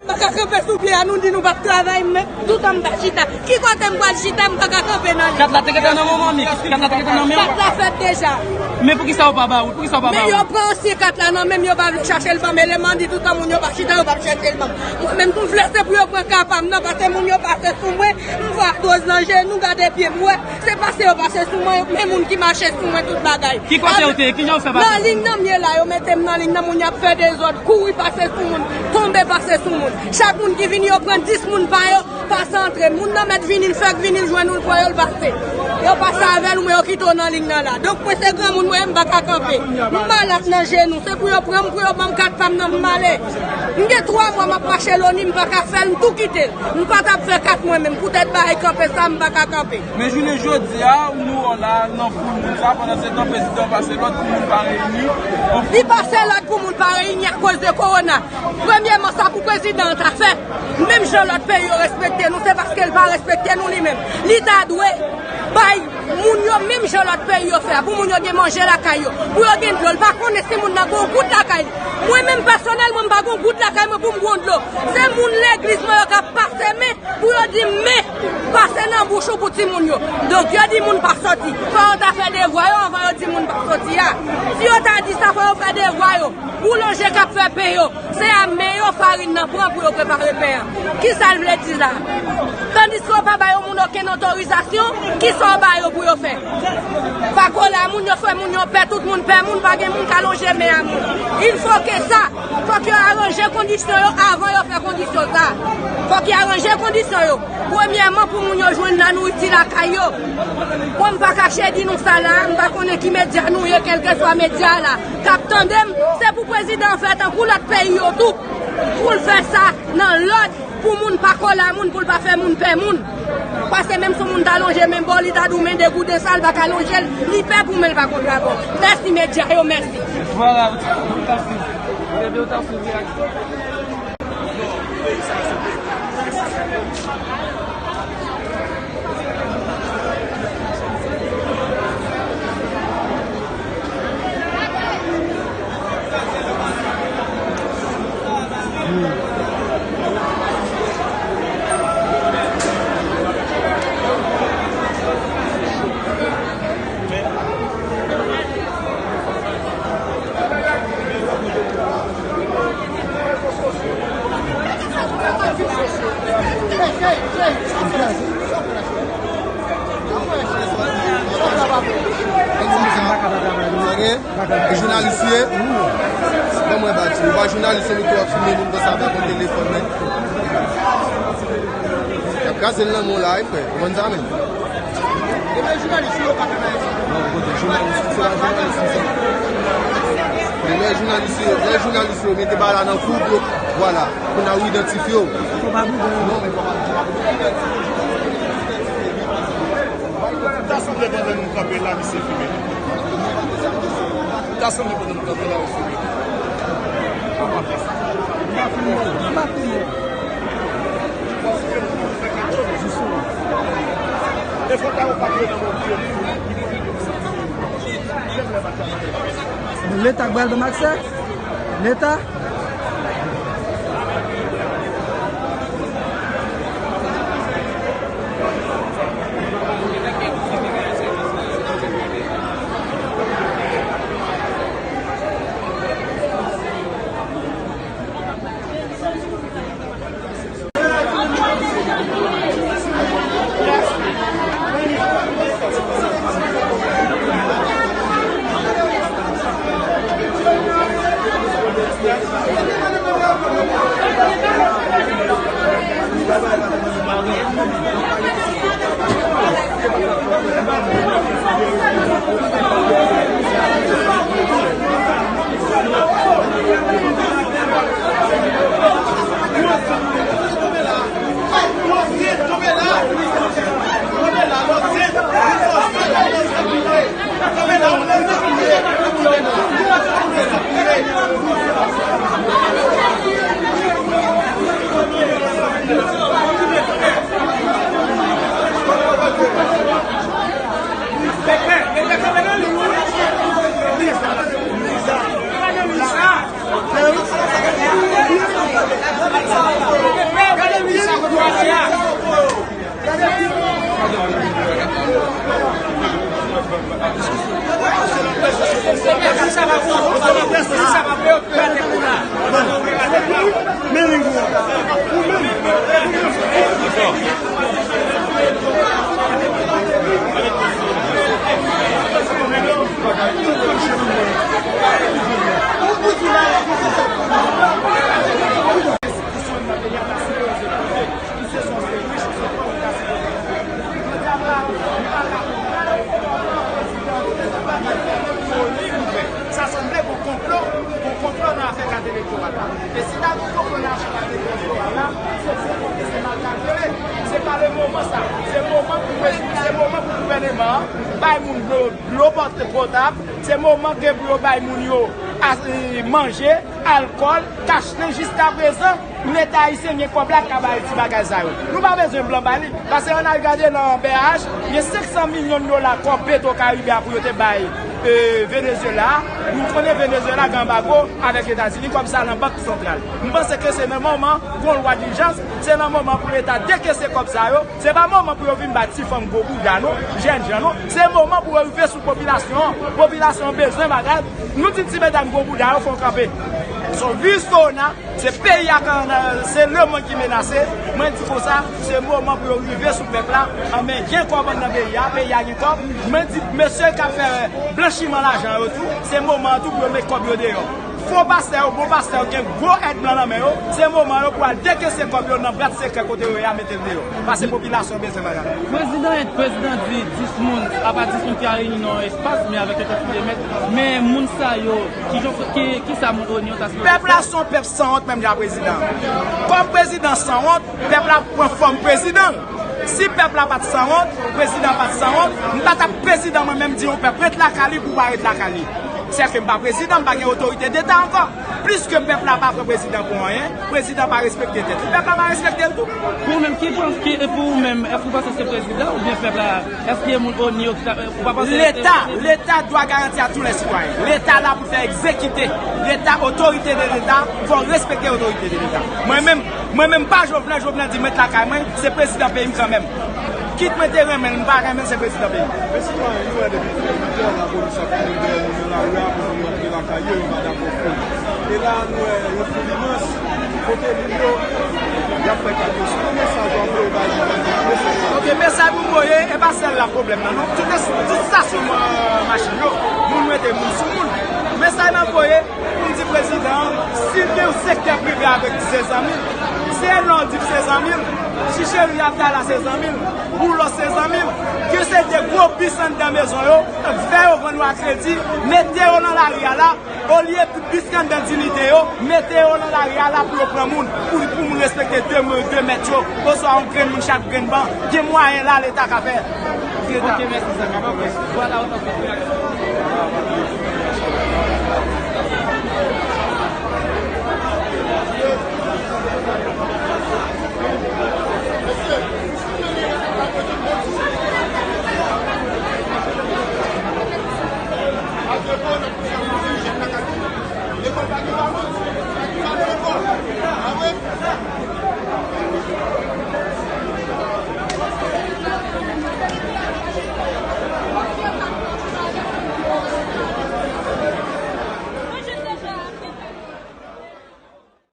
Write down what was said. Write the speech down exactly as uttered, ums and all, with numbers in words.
Pa ka kanpe sou pye a, nou di nou p ap travay, men toutan m pa chita. Ki kote m pral chita, m pa ka kanpe nan li. Kat la te gentan nan men w, manmi. Kat la te gentan nan men w. Kat la fèt deja. Men poukisa w pa ba ou? Poukisa w pa ba ou? Men yo pran ansyen kat la nan men m, yo pa vle chache l ban m. E lè m ap di toutan moun yo pa chita, yo p ap chèche l ban m. Mwen menm, m vle se pou yo pran ka pa m nan, paske moun yo pase sou mwen, m fè atwòz nan jenou, gade pye m, wè. Se pase yo pase sou mwen, men moun ki mache sou mwen tout bagay. Ki kote w te ye? Ki jan w fè pase sou mwen? Nan liy nan m ye la, yo mete m nan liy nan, moun y ap fè dezòd, kouri pase sou moun, tonbe pase sou moun. Chak moun ki vini, yo pran dis moun pa yo, pase antre. Moun nan mèt vini, l fèk vini, l jwenn ou, l pran yo, l pase. Yo pase avè l, ou men yo kite w nan liy nan la. Donk, mwen se granmoun, mwen, m pa ka kanpe. M malad nan jenou, se pou yo pran m, pou yo ban m kat pa m nan, m ale. M gen twa mwa m ap mache loni, m pa ka fè l, m tou kite l. M pa t ap fè kat mwen menm, poutèt bagay kanpe sa, m pa ka kanpe. Men jounen jodi a, nou wè w la nan foul moun sa, pandan se tan prezidan pase lòd pou moun pa reyini. Li pase lòd pou moun pa reyini akoz de kowona. Premyèman, sa pou prezidan an ta fè, menm jan lòt peyi yo respekte nou, se paske l pa respekte nou li menm. Li ta dwe bay moun yo menm jan lòt peyi yo fè a, pou moun yo gen manje lakay yo, pou yo gen dlo. L pa konnen si moun nan gen yon gout lakay li. Mwen menm pèsonèlman, m pa gen yon gout lakay mwen pou m bwè yon dlo. Se moun legliz mwen yo k ap pase men pou yo di m men pase nan bouch ou pou timoun yo. Donk, yo di moun pa soti. Fò yo ta fè devwa yo anvan yo di moun pa soti a. Si yo ta di sa, fò yo fè devwa yo. Boulanje k ap fè pen yo, se a men yo farin nan pran pou yo prepare pen an. Kisa l vle di la? Tandiske yo pa ba yon moun okenn otorizasyon, kisa w ba yo pou yo fè? Pa kole a moun, yo fè moun yo pè, tout moun pè moun, pa gen moun ka lonje men a moun. Il faut que ça, fòk yo aranje kondisyon yo avan yo fè kondisyon sa. Fòk yo aranje kondisyon yo. Premyèman, pou moun yo jwenn lanouriti lakay yo. Mwen, m pa kache di nou sa la, m pa konnen ki medya nou ye, kèlkeswa medya la k ap tande m, se pou prezidan an fè tankou lòt peyi yo tou, pou l fè sa nan lòd, pou moun pa kole a moun, pou l pa fè moun pè moun. Paske menm si yon moun ta lonje men ba w, li ta di w men degouden sa, l pa ka lonje l, li pè pou men l pa konn travay. Mèsi medya yo, mèsi. Vwala, ou t ap swiv, ou t ap swiv reyaksyon. Sa gen? E jounalis ou ye? Ban mwen bati. Ou pa jounalis, ou tou ap filme moun konsa avèk yon telefòn, men. Y ap kraze l nan men w la, wi, frè. Ou konn sa menm? E pa jounalis ou yo pa kanal. Non, kote jounalis, se pa jounalis, se sa. Men lè jounalis yo, lè jounalis yo mete bagay la nan kou, yo, vwala. Kounye a ou idantifye w. Fò pa boude. Non, men fò pa boude. Ta sanble pandan nou kanpe la, misye filme nou. Ta sanble pandan nou kanpe la, misye filme nou. M pa filme, m pa filme. Jisou. E fò ta yo pa pran nan mobile. Leta k pral ban m aksè? Leta? Bay moun dlo, dlo pot-, potab, se moman ke pou yo bay moun yo a-, e, manje, alkòl, kachnen. Jiskaprezan, Leta ayisyen gen kòb la k ka bay ti bagay sa yo. Nou pa bezwen blan ba li, paske ann al gade nan B A H, gen senk san milyon dola kòb Petro Caribe a pou yo te bay, e, Venezuela. Nou konnen Venezuela gen anbago avèk Etazini, kòb sa nan bank santral. M panse ke se nan moman gon lwa dijans, se nan moman pou Leta dekese kòb sa yo. Se pa moman pou yo vin ba ti fanm gwo bouda non, jèn jan non. Se moman pou yo rive sou popilasyon an. Popilasyon an bezwen bagay. Nou di ti medam gwo bouda yo fò kanpe. So, Viristona, se peyi a k an, se lemonn ki menase. Mwen di konsa, se moman pou yo rive sou pèp la. Anben, gen kòb anndan peyi a, peyi a gen kòb. Mwen di mesye k ap fè blanchiman lajan yo tou, se moman an tou pou yo met kòb yo deyò. Fo pastè yo, bon pastè yo, gen gwo èd blan nan men yo, se moman yo pou al dekese kòb yo nan bwat sekrè kote yo ye a, mete l deyò. Paske popilasyon bezwen bagay. Prezidan, prezidan di dis moun, apa dis moun ki a reyini nan yon espas, men avèk yon kantite mèt. Men moun sa yo, ki jan, ki, ki sa moun ONI yo ta sipoze fè? Pèp la se yon pèp sanwont menm jan prezidan. Kòm prezidan sanwont, pèp la pran fòm prezidan. Si pèp la pa t sanwont, prezidan pa t sanwont, m pa t ap prezidan mwen menm di yon pèp ret lakay li pou w pa ret lakay li. Sèke m pa prezidan, m pa gen otorite deta ankò. Pliske pèp la pa pran prezidan pou anyen, prezidan pa respekte tèt li, pèp la pa respekte l tou. Pou ou menm, ki pans-, ki, e pou ou menm, èske ou panse se prezidan oubyen pèp la, èske e moun ONI yo ki ta, ou pa panse Leta, Leta doit garantir à tous les citoyens. Leta la pou fè egzekite. Leta, otorite de Leta, fò respekte otorite de Leta. Mwen menm, mwen menm pa Jovenel, Jovenel di m ret lakay mwen, se prezidan peyi m kanmenm. Kit mwen te renmen l, m pa renmen l, se prezidan peyi m. Men sitwayen, nou wè depi fè uit è, lapolis ap kouri dèyè nou nan lari a pou nou rantre lakay yo, yo pa dakò fon. E la, nou wè yon foul imans, kote moun yo, y ap fè kado. Se yon mesaj w ap voye bay jèn yo? Ok, mesaj pou m voye, e pa sèl la pwoblèm nan, non. Tout, tout estasyon, euh, machin yo, moun mete moun sou moun. Mesaj m ap voye, pou m di prezidan an, si l gen yon sektè prive avèk se zanmi l, se lè w di se zanmi l, Chicheri Abdala se zanmi l, Boulos se zanmi l, ke se de gwo bis anndan mezon yo, fè yo vann yo a kredi, mete yo nan lari a la, olye tout bis ki anndan Diyite yo, mete yo nan lari a la pou yo pran moun, pou, pou moun respekte de, de mèt yo, oswa yon grenn moun chak grenn ban, gen mwayen la Leta ka fè. Leta. Ok, mèsi, sa ka fè. Vwala, otan de reyaksyon.